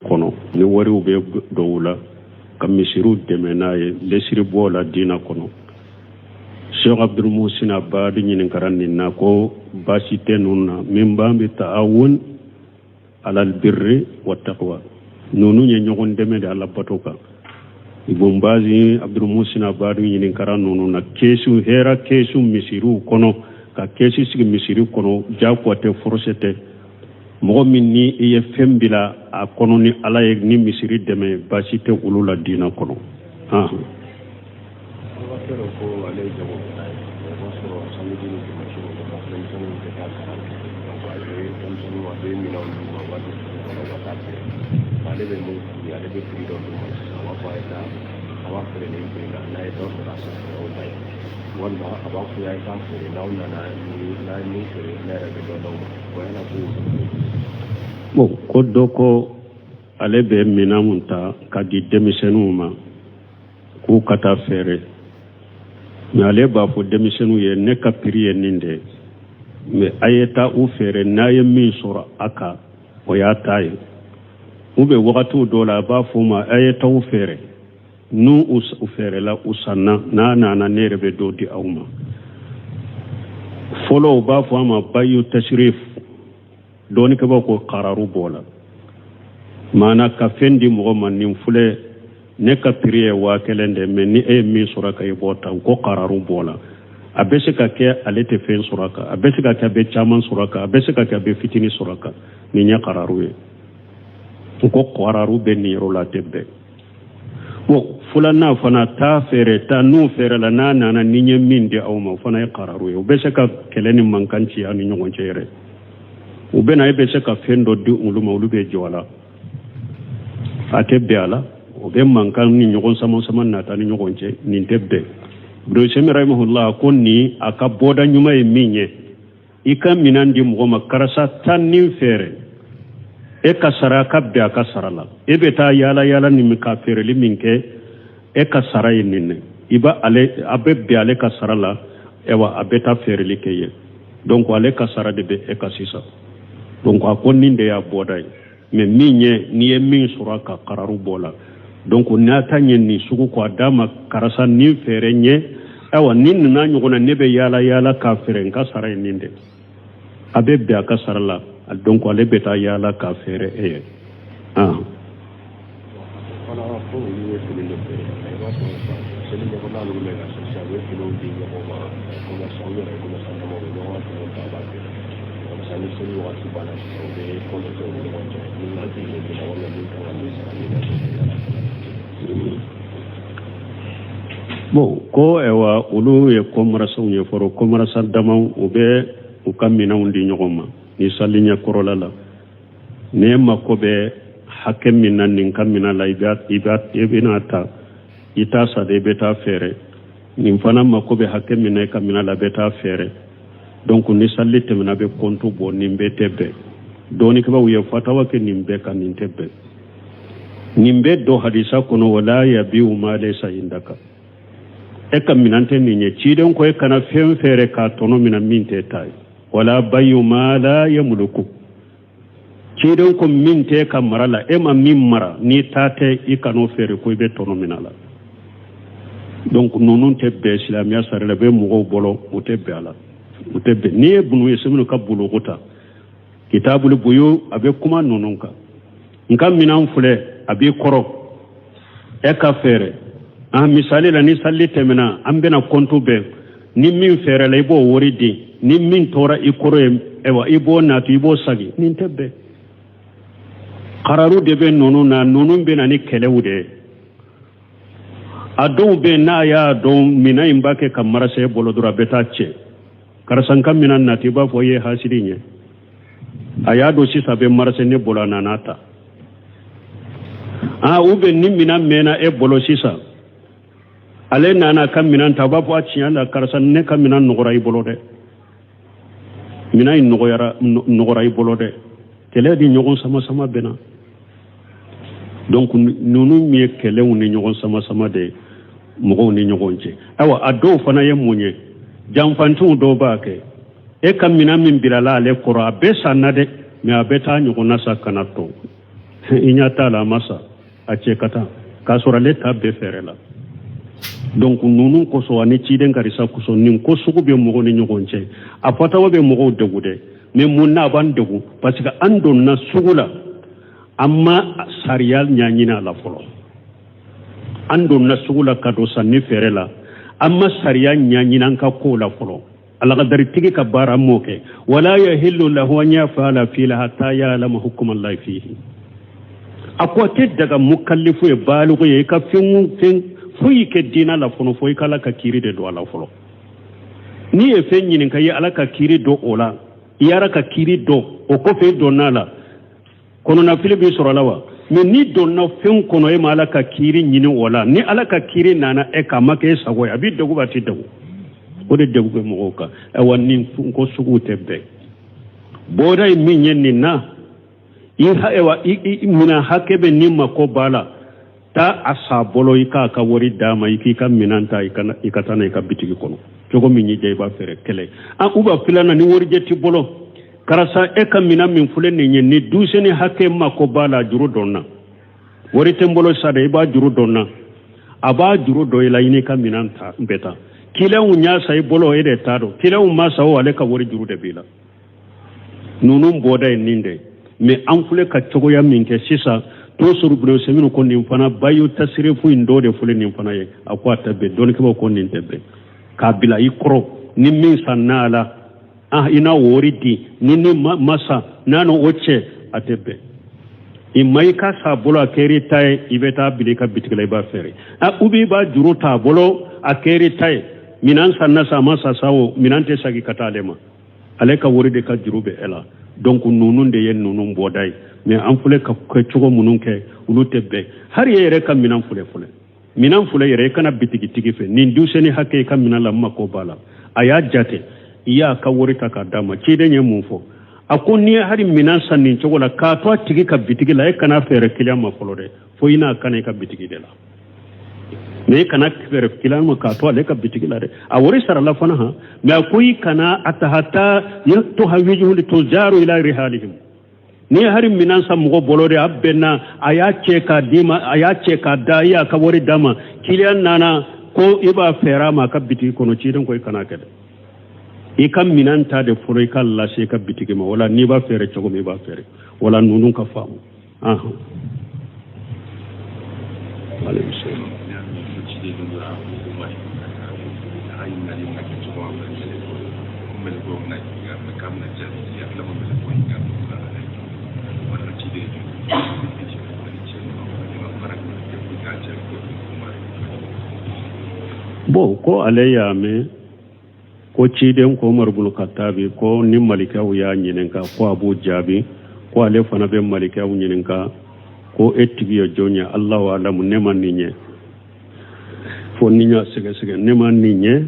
Kɔnɔ ni wariw bɛ dɔw la ka misiriw dɛmɛ n'a ye lesiri b'o la diina kɔnɔ. Sheikh Abdul Muhsin Abadi ɲininkara nin na ko baasi tɛ ninnu na min babi ta'awun alal birri wa taqwa. Ninnu ye ɲɔgɔn dɛmɛ de Ala bato kan. Ibn Bazi Abdul Muhsin Abadi ɲininkara ninnu na kɛsu hɛra kɛsu misiriw kɔnɔ ka kɛsu sigi misiri kɔnɔ jagoya tɛ forcé tɛ. Mɔgɔ min ni i ye fɛn bila a kɔnɔ ni Ala ye ni misiri dɛmɛ baasi tɛ olu la diina kɔnɔ. Ko ale ye jagokɛla ye, o b'a sɔrɔ samedi ni dimanche ninnu na, denmisɛnninw tɛ taa kalan kɛ. Donc a bɛ denmisɛnninw, a bɛ minɛnw d'u ma, u b'a don sugu kɔnɔ ka taa feere. Ale bɛ mun f'u ye, ale bɛ prix dɔ d'u ma sisan, a b'a fɔ a ye taa, a b'a feere nin prix la, n'a ye dɔ sɔrɔ a sanfɛ, o ta ye, walima a b'a f'u ye a ye taa feere, n'aw nana ni n'a ye min feere, ne yɛrɛ bɛ dɔ d'aw ma. O yala ko Bon, ko dɔ ko ale bɛ minɛn mun ta ka di denmisɛnninw ma k'u ka taa feere, mais ale b'a fɔ denmisɛnninw ye ne ka prix ye nin de ye, mais a ye taa u feere, n'a ye min sɔrɔ a kan, o y'a ta ye. U bɛ wagatiw dɔw la, a b'a fɔ u ma a ye taa u feere, n'u u feerela, u sanna, n'a nana, ne yɛrɛ bɛ dɔ di aw ma. Fɔlɔ u b'a fɔ a ma bayu tasirif. Dɔɔnikɛbaw ko kararu b'o la, maana ka fɛn di mɔgɔ ma, nin filɛ ne ka prix ye 1000 de, mais ni e ye min sɔrɔ ka i b'o ta. Ko kararu b'o la. A bɛ se ka kɛ ale tɛ fɛn sɔrɔ a kan, a bɛ se ka kɛ a bɛ caman sɔrɔ a kan, a bɛ se ka kɛ a bɛ fitinin sɔrɔ a kan. Nin ye kararu ye. Ko kararu bɛ nin yɔrɔ la, a tɛ bɛn. Bon, filanan fana, taa feere ta, n'u feerela, n'a nana, ni n ye min di aw ma, o fana ye kararu ye. U bɛ se ka kɛlɛ ni mankan ci aw ni ɲɔgɔn cɛ yɛrɛ. U bɛ na, e bɛ se ka fɛn dɔ di olu ma, olu bɛ jɔ a la, a tɛ bɛn a la, o bɛ mankan ni ɲɔgɔn sama sama nata ni ɲɔgɔn cɛ. Nin tɛ bɛn. Ibn Usaymin rahimahullah ko nin a ka bɔda ɲuman ye min ye, i ka minɛn di mɔgɔ ma, karisa taa nin feere, e ka sara ka bɛn a ka sara la. E bɛ taa yaala yaala nin ka feereli min kɛ, e ka sara ye nin ne, i b'a ale, a bɛ bɛn ale ka sara la. Ayiwa, a bɛ taa feereli kɛ yen, donc ale ka sara de bɛ e ka sisan. Donc a ko nin de y'a bɔda ye, mais min ye n'i ye min sɔrɔ a ka kararu b'o la. Donc n'a ta ɲɛ nin sugu ko a d'a ma, karisa nin feere ɲɛ, ayiwa nin nana ɲɔgɔn na, ne bɛ yaala yaala k'a feere, n ka sara ye nin de, a bɛ bɛn a ka sara la. Donc ale bɛ taa yaala k'a feere e ye. Fana ko olu bɛ fini de feere, i b'a sɔrɔ sisan seli ɲɔgɔnna ninnu bɛ ka se sisan, u bɛ finiw di ɲɔgɔn ma, commerçant, u yɛrɛ ye commerçant dama, u bɛ ɲɔgɔn ka finiw ta, u b'a feere. Comme ça ni seli wagati banna sisan, u bɛ compte kɛ u ni ɲɔgɔn cɛ, min ka di min na walima min kan ka min sara min na. Bon, ko ayiwa olu ye commerçantw ye fɔlɔ, commerçant damaw, u bɛ u ka minɛnw di ɲɔgɔn ma ni sali ɲɛ kɔrɔla la. N'e mako bɛ hakɛ min na nin ka minɛn la, i bɛna ta, i t'a san dɛ, i bɛ taa feere. Nin fana mako bɛ hakɛ min na i ka minɛn la, a bɛ taa feere. Donc ni sali tɛmɛna, a bɛ compte bɔ. Nin bɛɛ tɛ bɛn. Dɔɔnikɛbaw ye fatawa kɛ nin bɛɛ kan, nin tɛ bɛn. Nin bɛ dɔ hadisa kɔnɔ, wala yabiu ma laysa indaka, e ka minɛn tɛ nin ye. Ciden ko e kana fɛn feere k'a tɔnɔ minɛ min tɛ ta ye. Wala bayu ma la yamluku, ciden ko min tɛ ka mara la, e ma min mara, n'i ta tɛ, i kan'o feere ko i bɛ tɔnɔ minɛ a la. Donc ninnu tɛ bɛn silamɛya sariya la, bɛ mɔgɔw bolo, u tɛ bɛn a la, u tɛ bɛn. N'i ye bunu ye ka bulugu ta kitabul buyu, a bɛ kuma ninnu kan. N ka minɛn filɛ, a b'i kɔrɔ, e ka feere. An misali la, ni sali tɛmɛna, an bɛna kɔntu bɛn, ni min feerela, i b'o wari di, ni min tora i kɔrɔ ye, ayiwa i b'o nati, i b'o sagi. Nin tɛ bɛn. Kararu de bɛ ninnu na, ninnu bɛ na ni kɛlɛw de ye. A dɔw bɛ n'a y'a dɔn minɛn in b'a kɛ ka marasa e bolo dɔrɔn, a bɛ taa cɛ, karisa n ka minɛn nati, i b'a fɔ i ye hasidi ɲɛ. A y'a dɔn sisan a bɛ marasa ne bolo, a nana ta. Aa, u bɛ ni minɛn mɛnna e bolo sisan, ale nana ka minɛn ta, a b'a fɔ a tiɲɛ la karisa ne ka minɛn nɔgɔra i bolo dɛ, minɛn in nɔgɔyara, nɔgɔra i bolo dɛ. Kɛlɛ ni ɲɔgɔn sama sama bɛ na. Donc ninnu ye kɛlɛw ni ɲɔgɔn sama sama de ye mɔgɔw ni ɲɔgɔn cɛ. Ayiwa, a dɔw fana ye mun ye? Janfantiw dɔw b'a kɛ, e ka minɛn min bilala ale kɔrɔ, a bɛ san na dɛ, mais a bɛ taa ɲɔgɔn na sa ka na tɔ. I ɲɛ t'a la, a ma sa, a cɛ ka taa k'a sɔrɔ ale ta bɛɛ fɛɛrɛ la. Donc ninnu kosɔn ani ciden karisa kosɔn, nin ko sugu bɛ mɔgɔw ni ɲɔgɔn cɛ. A fatawa bɛ mɔgɔw degun dɛ, mais mun na a b'an degun? Parce que an donna sugu la, an ma sariya ɲɛɲini a la fɔlɔ. An donna sugu la ka don sanni feere la, an ma sariya ɲɛɲini an ka kow la fɔlɔ. Alakadaritigi ka baara m'o kɛ. Wala yahillu lahu an yafala fi'la hatta ya'lama hukmallahi fihi. A ko a tɛ daga mukallifu ye, baaligu ye, i ka fɛn fɛn foyi kɛ diinɛ la fɔlɔ fo i ka Ala ka kiiri de don a la fɔlɔ. N'i ye fɛn ɲininka, i ye Ala ka kiiri dɔn o la, i ye Ala ka kiiri dɔn o kɔfɛ, i donna a la, kɔnɔnafili b'i sɔrɔ a la wa? Mais n'i donna fɛn kɔnɔ, e ma Ala ka kiiri ɲini o la, ni Ala ka kiiri nana e kan, a ma kɛ e sago ye, a b'i degun, a t'i degun. O de degun bɛ mɔgɔw kan. Ayiwa, nin ko suguw tɛ bɛn. Bɔda ye min ye nin na, i ayiwa, i minɛn hakɛ bɛ ni mako b'a la, taa a san bolo, i k'a ka wari d'a ma, i k'i ka minɛn ta, i ka taa n'a i ka bitigi kɔnɔ. Cogo min y'i diya, i b'a feere kɛlɛ. An u b'a filanan, ni warijɛ t'i bolo, karisa, e ka minɛn min filɛ nin ye, ni dusɛni hakɛ mako b'a la, juru don n na, wari tɛ n bolo sa dɛ, i b'a juru don n na. A b'a juru don i la, i n'i ka minɛn ta bɛɛ ta. Kiliyanw y'a san i bolo, e de ta don. Kiliyanw ma san o, ale ka wari juru de b'i la. Ninnu bɔda ye nin de ye. Mais an filɛ ka cogoya min kɛ sisan, to sɔrɔ bolo sɛminu ko nin fana bayo tasirifu in dɔ de filɛ nin fana ye. A ko a tɛ bɛn. Dɔnnikɛbaw ko nin tɛ bɛn k'a bila i kɔrɔ, ni min sanna a la, ah, i n'a wari di, ni ni ma san n'a n'o cɛ, a tɛ bɛn. I ma i ka s'a bolo, a kɛr'i ta ye, i bɛ taa bila i ka bitigi la, i b'a feere. Ah, ou bien i b'a juru t'a bolo, a kɛr'i ta ye. Minɛn sanna sa, a ma sa sa o, minɛn tɛ segin ka taa ale ma, ale ka wari de ka juru bɛ e la. Donc ninnu de ye ninnu bɔda ye. Mais an filɛ ka kɛ cogo minnu kɛ, olu tɛ bɛn. Hali e yɛrɛ ka minɛn filɛ filɛ minɛn filɛ yɛrɛ, i ka na bitigitigi fɛ, nin dusɛni hakɛ i ka minɛn la, n mako b'a la. A y'a jate, i y'a ka wari ta k'a d'a ma. Ciden ye mun fɔ? A ko n'i ye hali minɛn san nin cogo la k'a to a tigi ka bitigi la, e kana feere kiliyan ma fɔlɔ dɛ, fo i n'a ka na i ka bitigi de la. Mais i kana feere kiliyan ma k'a to ale ka bitigi la dɛ. A wari sarala fana han, mais a ko i kana a ta hatta tuhawijuhu tujaru ila rihalihim. N'i ye hari minɛn san mɔgɔ bolo de, a bɛnna, a y'a cɛ k'a d'i ma, a y'a cɛ k'a da, i y'a ka wari d'a ma, kiliyan nana ko i b'a feere a ma a ka bitigi kɔnɔ, ciden ko i kana kɛ dɛ. I ka minɛn ta de fɔlɔ, i ka lase i ka bitigi ma. Wala n'i b'a feere cogo min, i b'a feere. Wala ninnu ka faamu. Ahan, aleykum salaam. Bon, ko ale y'a mɛn ko ciden ko Umaru bunu Katabi ko ni malikaw y'a ɲininka ko a b'o jaabi, ko ale fana bɛ malikaw ɲininka ko e tigi ye jɔn ye. Allahu alamu, ne ma nin ye fo ni n y'a sɛgɛsɛgɛ, ne ma nin ye,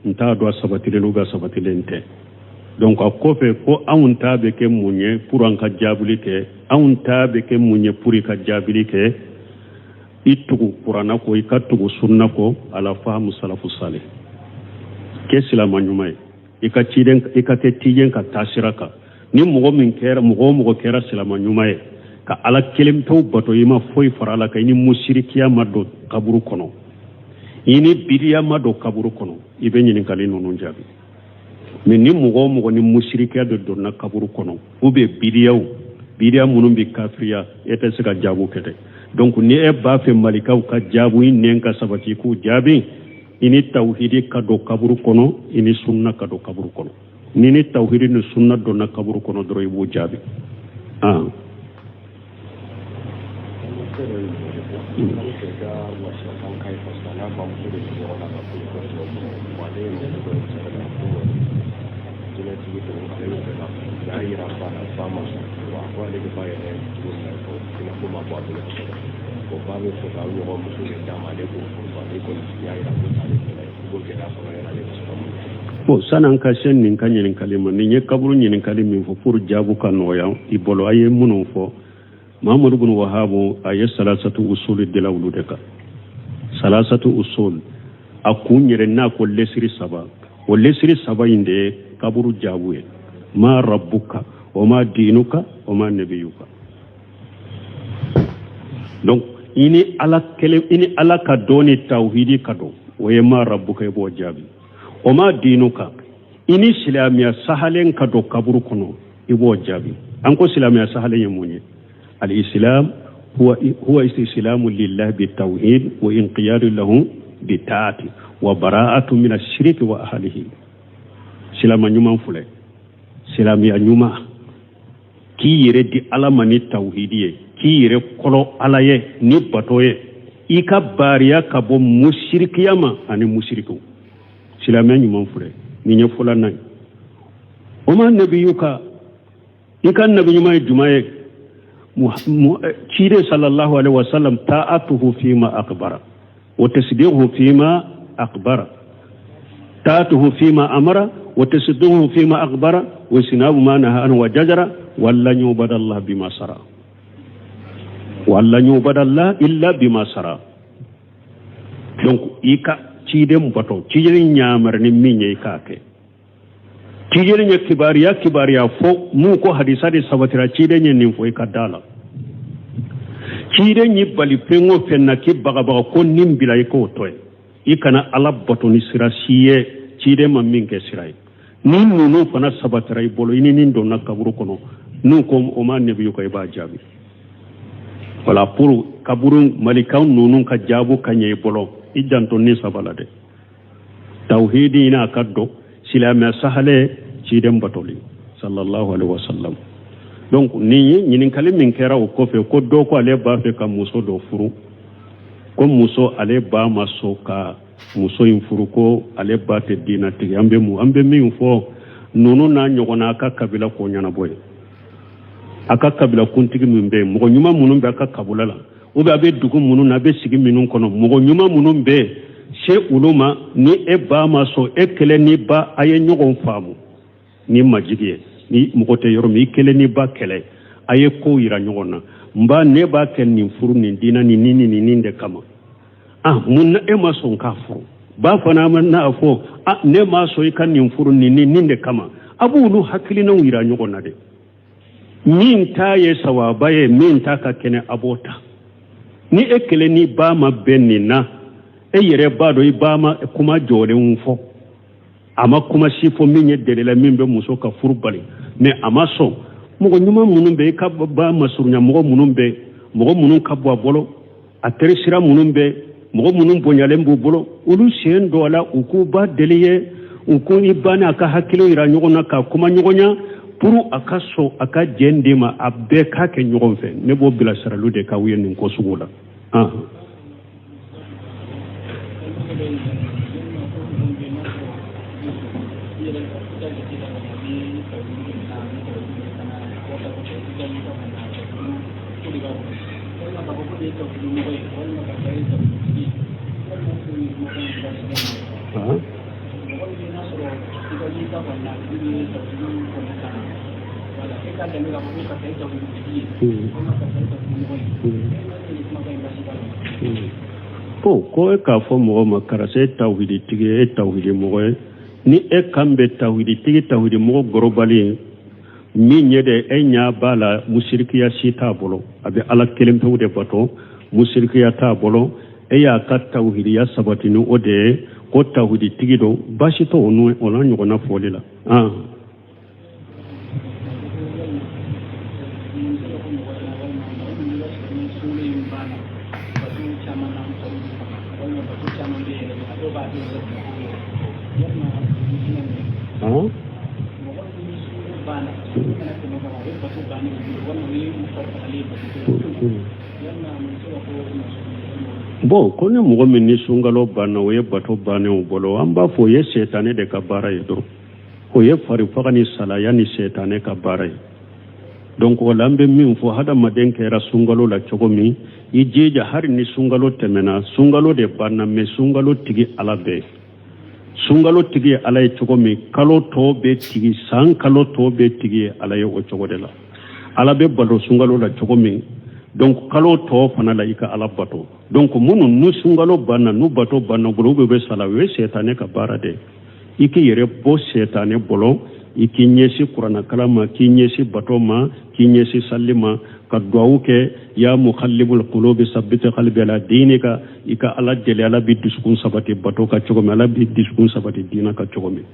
n t'a dɔn a sabatilen ou bien a sabatilen tɛ. Donc a kɔfɛ ko anw ta bɛ kɛ mun ye pour an ka jaabili kɛ? Anw ta bɛ kɛ mun ye pour i ka jaabili kɛ? I tugu kuranna kɔ, i ka tugu sunna kɔ, ala fahamu salafu salih, kɛ silama ɲuman ye, i ka ciden, i ka kɛ ciden ka taasira kan. Ni mɔgɔ min kɛra, mɔgɔ o mɔgɔ kɛra silama ɲuman ye ka Ala kelen pewu bato, i ma foyi fara Ala kan, i ni musirikiya ma don kaburu kɔnɔ, i ni bidiya ma don kaburu kɔnɔ, i bɛ ɲininkali ninnu jaabi. Mais ni mɔgɔ o mɔgɔ ni musirikiya de donna kaburu kɔnɔ, ou bien bidiyaw, bidiya minnu bɛ kafiriya, e tɛ se ka jaabu kɛ dɛ. Donc ni e b'a fɛ malikaw ka jaabu, i nɛn ka sabati k'u jaabi, i ni tawhidi ka don kaburu kɔnɔ, i ni sunna ka don kaburu kɔnɔ. Ni ni tawhidi ni sunna donna kaburu kɔnɔ dɔrɔn, i b'o jaabi. Ah. Bon, san'an ka se nin ka ɲininkali ma, nin ye kaburu ɲininkali min fɔ pour jaabu ka nɔgɔya i bolo, a ye minnu fɔ, Mahamadu bin Wahabu, a ye salasatu usul dila olu de kan. Salasatu usul, a kun yɛrɛ n'a ko lesiri saba, o lesiri saba in de ye kaburu jaabu ye: ma rabbuka wa ma dinuka wa ma nabiyuka. Donc i ni ala kelen, i ni ala ka dɔn ni tawhidi ka dɔn, o ye ma rabbuka, i b'o jaabi. O ma dinuka, i ni silamɛya sahalen ka don kaburu kɔnɔ, i b'o jaabi. An ko silamɛya sahalen ye mun ye? Al-islam huwa istislamu lillahi bitawhid wa inqiyadu lahu bitaati wa bara'atu min ashiriki wa ahlihi. Silama ɲuman filɛ, silamɛya ɲuman, k'i yɛrɛ di ala ma ni tawhidi ye, k'i yɛrɛ kɔlɔ ala ye ni bato ye, i ka baariya ka bɔ musirikiya ma ani musirikiw. Silamɛya ɲuman filɛ nin ye fɔlɔnan ye. O ma nabiyuka, i ka nabi ɲuman ye jumɛn ye? Ciden sallallahu alaihi wasallam, ta'atuhu fima akbara wa tasdiquhu fima akbara, ta'atuhu fima amara wa tasdiquhu fima akbara wa sinabu ma naha anhu wa jajara wa lan yubada Allah bima sara wa lan yubada Allah illa bima sara. Donc i ka ciden bato, ciden ɲamari ni min ye, i k'a kɛ. Ciden ye kibaruya kibaruya fɔ mun ko hadisa de sabatira, ciden ye nin fɔ, i ka da la. Ciden y'i bali fɛn o fɛn na, k'i bagabaga ko nin bila, i k'o to yen. I kana ala bato ni sira si ye ciden ma min kɛ sira ye. Ni ninnu fana sabatira i bolo, i ni nin donna kaburu kɔnɔ, n'u ko o ma nabiyuka, i b'a jaabi. Wala pour kaburu malikaw ninnu ka jaabu ka ɲɛ i bolo, i janto ni saba la dɛ: tawhidi n'a ka dɔn, silamɛ sahale, ciden batoli sallallahu alaihi wasallam. Donc nin ye ɲininkali min kɛra o kɔfɛ, ko dɔ ko ale b'a fɛ ka muso dɔ furu, ko muso ale ba ma sɔn ka muso in furu, ko ale ba tɛ diinatigi. An bɛ mun, an bɛ min fɔ ninnu n'a ɲɔgɔnna, a ka kabila ko ɲɛnabɔ ye. A ka kabila kuntigi min bɛ yen, mɔgɔ ɲuman minnu bɛ a ka kabila la, ou bien a bɛ dugu minnu na, a bɛ sigi minnu kɔnɔ, mɔgɔ ɲuman minnu bɛ yen, se olu ma. Ni e ba ma sɔn, e kelen ni ba a ye ɲɔgɔn faamu ni majigi ye. Ni mɔgɔ tɛ yɔrɔ min, i kelen ni ba kɛlɛ, a ye kow yira ɲɔgɔn na. N ba, ne b'a kɛ nin furu nin diina nin ni nin nin de kama. Ah, mun na e ma sɔn k'a furu? Ba fana n'a fɔ: ah, ne ma sɔn i ka nin furu nin ni nin de kama. A b'olu hakilinaw yira ɲɔgɔn na de. Min ta ye sawaba ye, min ta ka kɛnɛ, a b'o ta. Ni e kelen ni ba ma bɛn nin na, e yɛrɛ b'a dɔn i ba ma kuma jɔlenw fɔ, a ma kuma si fɔ min ye delila min bɛ muso ka furu bali, mais a ma sɔn. Mɔgɔ ɲuman minnu bɛ i ka ba masurunya, mɔgɔ minnu bɛ, mɔgɔ minnu ka bɔ a bolo, a teri sira minnu bɛ, mɔgɔ minnu bonyalen b'u bolo, olu sen dɔ la, u k'u ba deli ye, u ko i ba n'a ka hakiliw yira ɲɔgɔn na, ka kuma ɲɔgɔnya pour a ka sɔn, a ka jɛn d'e ma, a bɛɛ k'a kɛ ɲɔgɔn fɛ. Ne b'o bilasiraliw de k'aw ye nin ko sugu la. Ko ko e k'a fɔ mɔgɔ ma karisa e tawhiditigi ye, e tawhidi mɔgɔ ye, ni e kan bɛ tawhiditigi, tawhidi mɔgɔ gɔrɔbali ye min ye dɛ, e ɲɛ b'a la musirikiya si t'a bolo, a bɛ ala kelen pewu de bato, musirikiya t'a bolo, e y'a ka tawhidiya sabati ni o de ye, ko tawhiditigi don, baasi t'o o n'a ɲɔgɔnna fɔli la. Bon, ko ni mɔgɔ min ni sunkalo banna, o ye bato bannen o bolo, an b'a fɔ o ye setanɛ de ka baara ye dɔrɔn. O ye farifaga ni salaya ni setanɛ ka baara ye. Donc o la, an bɛ min fɔ, hadamaden kɛra sunkalo la cogo min, i jija hali ni sunkalo tɛmɛna, sunkalo de banna, mais sunkalo tigi ala bɛɛ, sunkalo tigi ye ala ye cogo min, kalo tɔ bɛ tigi, san kalo tɔ bɛ tigi ye ala ye o cogo de la. Ala bɛ bato sunkalo la cogo min, donc kalo tɔ fana la, i ka ala bato. Donc minnu n'u sunkalo banna, n'u bato banna bolo, u bɛ sala, o ye setanɛ ka baara de. I k'i yɛrɛ bɔ setanɛ bolo. I k'i ɲɛsin kuranakalan ma, k'i ɲɛsin bato ma, k'i ɲɛsin salli ma, ka duwawu kɛ ya muqallibul qulubi sabbit qalbi ala dinika. I ka Ala deli, Ala b'i dusukun sabati bato kan cogo min, Ala b'i dusukun sabati diina kan cogo min.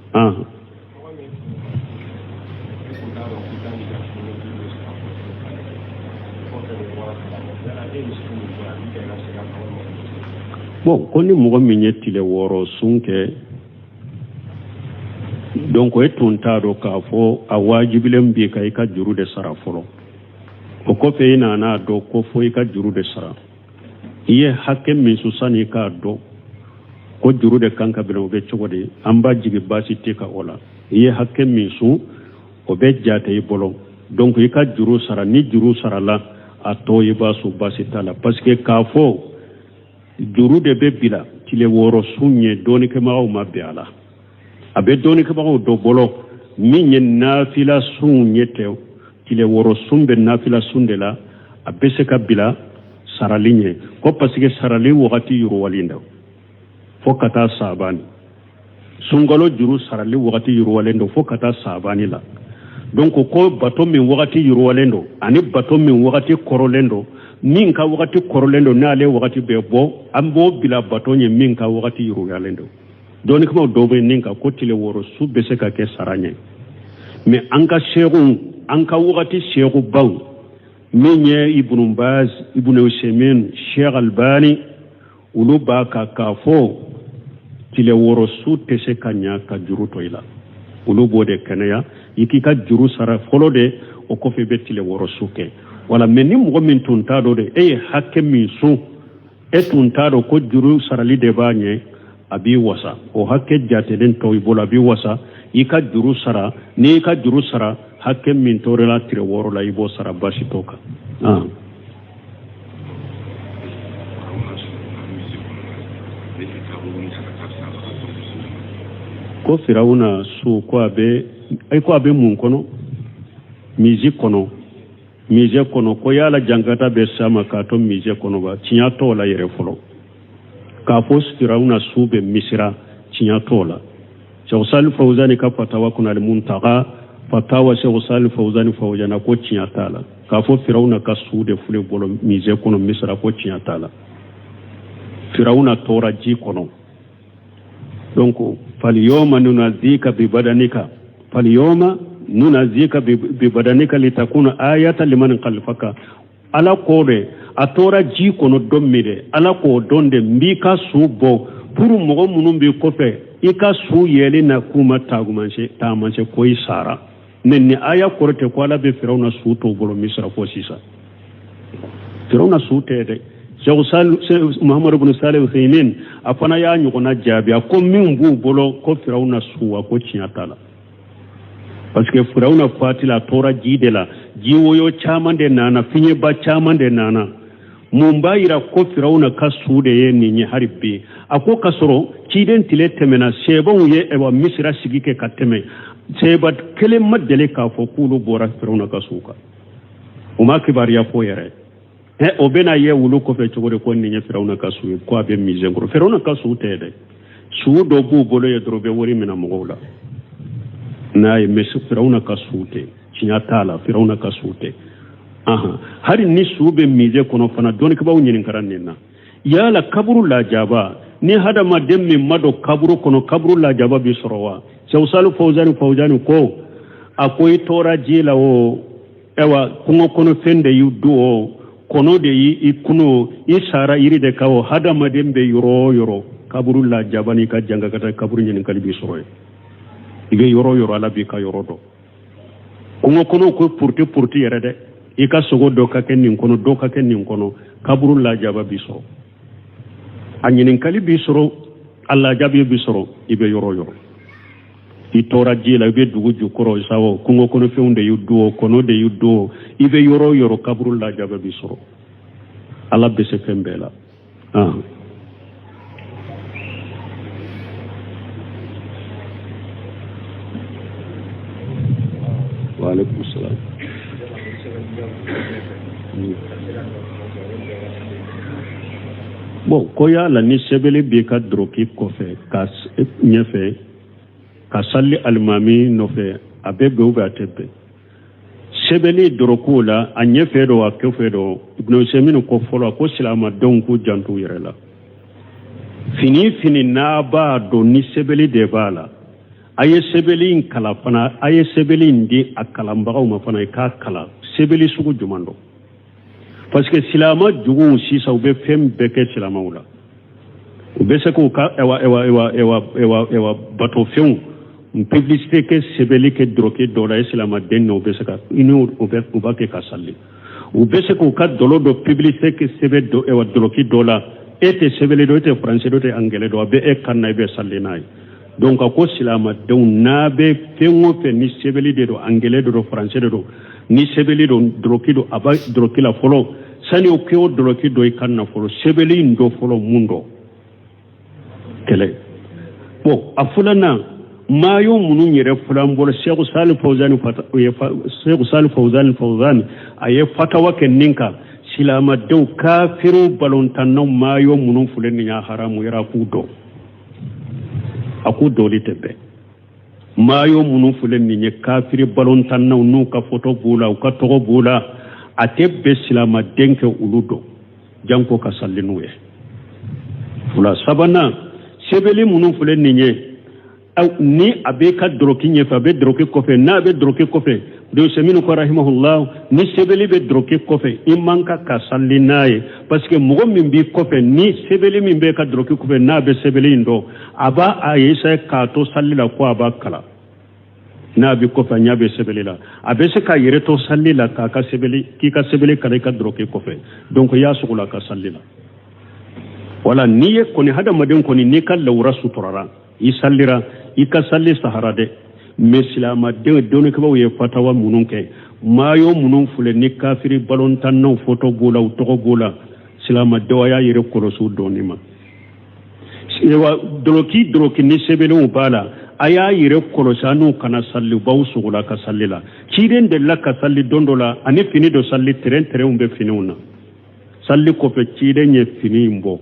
Bon, ko ni mɔgɔ min ye tile 6 sun kɛ, donc e tun t'a dɔn k'a fɔ a wajibilen b'i kan i ka juru de sara fɔlɔ. O kɔfɛ i nana a dɔn ko fo i ka juru de sara. I ye hakɛ min sun sani i k'a dɔn ko juru de kan ka bila, o bɛ cogo di? An b'a jigi baasi tɛ ka o la. I ye hakɛ min sun, o bɛ jate i bolo. Donc i ka juru sara. Ni juru sarala, a tɔ i b'a sun, baasi t'a la. Parce que k'a fɔ juru de bɛ bila tile 6 sun ye, dɔɔnikɛbagaw ma bɛn a la. A bɛ dɔɔnikɛbagaw dɔ bolo min ye nafila sun ye tɛ, tile 6 sun bɛ nafila sun de la, a bɛ se ka bila sarali ɲɛ ko parce que sarali wagati yiriwalen don fo ka taa saabani. Sunkalo juru sarali wagati yiriwalen don fo ka taa saabani la. Donc ko bato min wagati yiriwalen don ani bato min wagati kɔrɔlen don, min ka wagati kɔrɔlen don n'ale wagati bɛ bɔ, an b'o bila bato ɲɛ min ka wagati yiriwalen don. Dɔɔnikɛbaaw dɔw bɛ nin kan ko tile 6 su bɛ se ka kɛ sara ɲɛ. Mais an ka seekuw, an ka wagati seekubaw min ye Ibnu Baz, Ibnu Usaimin, Sheikh Albani, olu b'a kan k'a fɔ tile 6 su tɛ se ka ɲa ka juru to i la. Olu b'o de kɛnɛya, i k'i ka juru sara fɔlɔ de, o kɔfɛ i bɛ tile 6 su kɛ. Wala mais ni mɔgɔ min tun t'a dɔn de, e ye hakɛ min sun, e tun t'a dɔn ko juru sarali de b'a ɲɛ, a b'i wasa. O hakɛ jatelen tɔ i bolo, a b'i wasa. I ka juru sara. N'i y'i ka juru sara, hakɛ min torila tile 6 la, i b'o sara, baasi t'o kan. Ko Firawuna su, ko a bɛ, e ko a bɛ mun kɔnɔ? Musée kɔnɔ, musée kɔnɔ. Ko yala jankata bɛ s'a ma k'a to musée kɔnɔ ba? Tiɲɛ t'o la yɛrɛ fɔlɔ. K'a fɔ Firawuna su bɛ Misira, tiɲɛ t'o la. Cheikh Salih Fawzani ka fatawa kɔnɔ, Al-Muntaqa fatawa, Cheikh Salih Fawzani Fawzana ko tiɲɛ t'a la. K'a fɔ Firawuna ka su de filɛ bolo musée kɔnɔ Misira, ko tiɲɛ t'a la. Firawuna tora ji kɔnɔ. Donc falyawma nunazika bi badanika, falyawma nunazika bi badanika litakuna ayatan liman khalfaka. Ala ko de a tora ji kɔnɔ don min de, Ala k'o don de n b'i ka su bɔ pour mɔgɔ minnu b'i kɔfɛ, i ka su yɛlɛ na k'u ma taamasiyɛn ko i sara. Mais ni aya kɔrɔ tɛ ko Ala bɛ Firawuna su t'o bolo Misira fo sisan. Firawuna su tɛ dɛ. Cheikh Muhammadu bin Salih Uthaymin a fana y'a ɲɔgɔnna jaabi. A ko min b'u bolo ko Firawuna su, a ko tiɲɛ t'a la. Parce que Firawuna fatila, a tora ji de la, ji woyo caman de nana, fiɲɛba caman de nana. Mun b'a yira ko Firawuna ka su de ye nin ye hali bi? A ko k'a sɔrɔ ciden tile tɛmɛna, sɛbɛnw ye ɛwa Misira sigi kɛ ka tɛmɛ, sɛba kelen ma deli k'a fɔ k'olu bɔra Firawuna ka su kan. U ma kibaruya fɔ yɛrɛ. O bɛna ye wulu kɔfɛ cogo di ko nin ye Firawuna ka su ye, ko a bɛ musée kɔrɔ? Firawuna ka su tɛ dɛ. Su dɔ b'u bolo ye dɔrɔn, u bɛ wari minɛ mɔgɔw la n'a ye. Mais Firawuna ka su tɛ, tiɲɛ t'a la, Firawuna ka su tɛ. Hali ni su bɛ musée kɔnɔ fana, dɔnnikɛbaaw ɲininkara nin na. Yala kaburu lajaba, ni hadamaden min ma don kaburu kɔnɔ, kaburu lajaba bi sɔrɔ wa? Cheikh Salih Fawzani Fawzani ko a ko i tora ji la o, ɛwa kungo kɔnɔ fɛn de y'i dun o, kɔnɔ de y'i kunu o, i sara yiri de kan o, hadamaden bɛ yɔrɔ o yɔrɔ, kaburu lajaba n'i ka jankata kaburu ɲininkali bi sɔrɔ yen. I bɛ yɔrɔ o yɔrɔ, Ala b'i ka yɔrɔ dɔn. Kungo kɔnɔ ko puruti puruti yɛrɛ dɛ, i ka sogo dɔ ka kɛ nin kɔnɔ, dɔ ka kɛ nin kɔnɔ, kaburu lajaba bi sɔrɔ, a ɲininkali bi sɔrɔ, a lajabi bi sɔrɔ. I bɛ yɔrɔ o yɔrɔ, i tora ji la, i bɛ dugu jukɔrɔ sa o, kungo kɔnɔ fɛnw de y'i dun o, kɔnɔ de y'i dun o, i bɛ yɔrɔ o yɔrɔ, kaburu lajaba bi sɔrɔ. Ala bɛ se fɛn bɛɛ la. Wa alaikum salam. Bon, ko yala ni sɛbɛnni b'i ka doroki kɔfɛ ka ɲɛfɛ ka sali alimami nɔfɛ, A bɛ bɛn ou bien a tɛ bɛn? Sɛbɛnni dɔrɔkuw la, a ɲɛfɛ don, a kɔfɛ don. Ibn Usaymin ko fɔlɔ, a ko silamadenw k'u janto u yɛrɛ la. Fini fini n'a b'a dɔn ni sɛbɛnni de b'a la, a ye sɛbɛnni in kalan fana, a ye sɛbɛnni in di a kalanbagaw ma fana, i k'a kalan sɛbɛnni sugu jumɛn don, parce que silama juguw sisan, u bɛ fɛn bɛɛ kɛ silamaw la. U bɛ se k'u ka ɛwa ɛwa ɛwa ɛwa ɛwa ɛwa batofɛnw publicité kɛ, sɛbɛnni kɛ dɔrɔki dɔ la, e silamaden na, u bɛ se ka i n'o bɛ u b'a kɛ ka sali. U bɛ se k'u ka dɔlɔ dɔ publicité kɛ sɛbɛn dɔ ɛwa dɔlɔki dɔ la, e tɛ sɛbɛnni dɔn, e tɛ français dɔn, e tɛ anglais dɔn, a bɛ e kan na, i bɛ sali n'a ye. Donc a ko silamadenw, n'a bɛ fɛn o fɛn ni sɛbɛnni de don, anglais de don, français de don, ni sɛbɛnni don, dɔlɔki don, a b'a dɔlɔki la fɔlɔ. Sani o kɛ o dɔlɔki dɔ i kan na fɔlɔ, sɛbɛnni in dɔ fɔlɔ mun dɔ kɛlɛ. Bon, a filanan, maillot minnu yɛrɛ filan bolo, Sɛku Sali Fawzani Sɛku Sali Fawzani Fawzani a ye fatawa kɛ nin kan. Silamadenw, kafiriw balontannaw maillot minnu filɛ nin y'a haramu yɛrɛ, a k'u dɔn, a k'u dɔli tɛ bɛn. Maillot minnu filɛ nin ye, kafiri balontannaw n'u ka foto b'u la, u ka tɔgɔ b'u la, a tɛ bɛn silamaden kɛ olu dɔn, janko ka sali n'u ye. Fila sabanan, sɛbɛnni minnu filɛ nin ye, ni a bɛ ka dɔrɔki ɲɛfɛ, a bɛ dɔrɔki kɔfɛ, n'a bɛ dɔrɔki kɔfɛ, Usaymin ko rahimahullah, ni sɛbɛnni bɛ dɔrɔki kɔfɛ, i man kan ka sali n'a ye, parce que mɔgɔ min b'i kɔfɛ, ni sɛbɛnni min bɛ ka dɔrɔki kɔfɛ, n'a bɛ sɛbɛnni in dɔn, a b'a a essayer k'a to sali la ko a b'a kalan. N'a bɛ kɔfɛ, a ɲɛ bɛ sɛbɛnni la, a bɛ se k'a yɛrɛ to sali la k'a ka sɛbɛnni k'i ka sɛbɛnni kalan i ka dɔrɔki kɔfɛ. Donc i y'a sogo la ka sali la. Wala n'i ye kɔni hadamaden kɔni, n'i ka lawura suturara, i salira, i ka sali sahara dɛ. Mais silamadenw, dɔnnikɛbaaw ye fatawa minnu kɛ, maillot minnu filɛ ni kafiri balontannaw foto b'u la, u tɔgɔ b'u la, silamadenw, a y'a yɛrɛ kɔlɔsi dɔɔni ma. Dɔlɔki dɔlɔki ni sɛbɛnniw b'a la, a y'a yɛrɛ kɔlɔsi, a n'u kana sali, u b'aw sogo la ka sali la. Ciden delila ka sali don dɔ la, ani fini dɔ sali, tɛrɛn tɛrɛnw bɛ finiw na. Sali kɔfɛ, ciden ye fini in bɔ,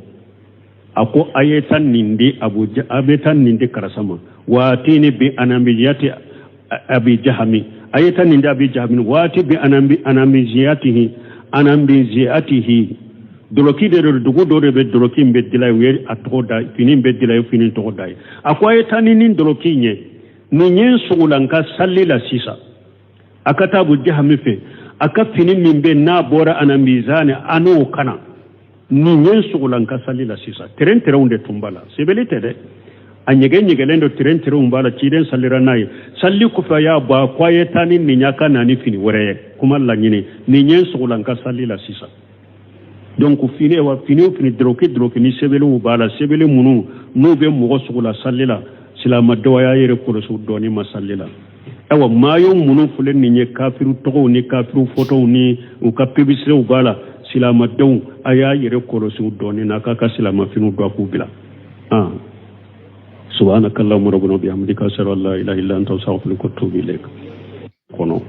a ko a ye taa nin di abu, a bɛ taa nin di karisa ma, waatini bi anamijiyati abi jahami, a ye taa nin di abi jahami, waati bi anamijiyatihi anamijiyatihi. Dɔlɔki de don, dugu dɔ de bɛ, dɔlɔki in bɛ dila, u ye a tɔgɔ da, fini in bɛ dila, ye fini tɔgɔ da ye. A ko a ye taa ni nin dɔlɔki in ye, nin ye n sogola n ka sali la sisan, a ka taa abu jahami fɛ, a ka fini min bɛ n'a bɔra anamizani, a n'o kana, nin ye n sogola n ka sali la sisan. Tɛrɛn tɛrɛnw de tun b'a la, sɛbɛnni tɛ dɛ, a ɲɛgɛn ɲɛgɛnlen don, tɛrɛn tɛrɛnw b'a la. Ciden salira n'a ye, sali kɔfɛ a y'a bɔ, a ko a ye taa ni nin ye, a ka na ni fini wɛrɛ ye. Kuma laɲini, nin ye n sogola n ka sali la sisan. Donc fini wa fini o fini, dɔrɔki dɔrɔki ni sɛbɛnniw b'a la, sɛbɛnni minnu n'u bɛ mɔgɔ sogola sali la, silamadenw, a y'a yɛrɛ kɔlɔsi dɔɔni ma sali la. Ayiwa, maillot minnu filɛ nin ye, kafiru tɔgɔw ni kafiru fotow ni u ka publicitéw b'a la, silamadenw, a y'a yɛrɛ kɔlɔsi dɔɔni na, k'a ka silamafiniw don, a k'u bila. Subhanaka allahumma rabbana bihamdika, ashhadu an la ilaha illa anta, astaghfiruka wa atubu ilaik. Kɔnɔ.